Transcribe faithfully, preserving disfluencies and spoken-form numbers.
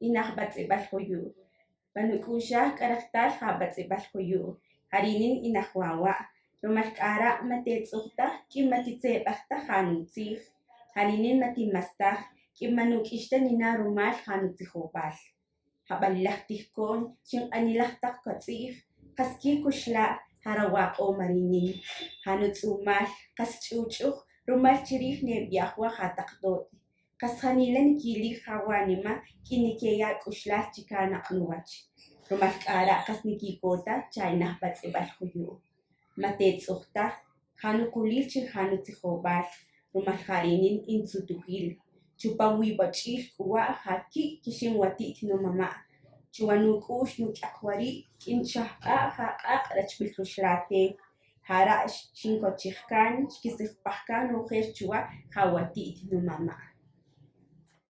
In ajbatz'ibal juyu'. Pa nuc'u'xaj c'a rajtal ja batz'ibal juyu'. Jarinin in ajwawa'. Rumal c'ara' ma tetz'uj ta q'ui ma titzebaj ta ja nutzij. Jarinin ma tinmastaj q'ui ma nuq'uix ta nina' rumal ja nutzijobal. Jabalilaj tijco'n, xink'anilaj tak catz'ij. Kas qui cuxla' ja rawak'o marinin. Ja nutz'umal kas ch'uch'uj rumal chirij nebiajwa ja tak dote. Kas janila niquilij ja wanima q'ui niqueya' c'uxlal chi canak' nuwach. Rumal c'ara' kas niquicota cha in ajbatz'ibal juyu'. Ma tetz'uj ta ja nukulil chi ja nutzijobal. Rumal jarinin in tzutujil. Chupan wi bach'il c'uwa' ja qui' quixin wati't numama'. Chuwa nuc'u'x nuc'ak wari' q'uin chajk'a' ja k'ak' rachbil ruxlate. Jara' xincochij can xquisijpaj can ojer chuwa ja wati't numama'.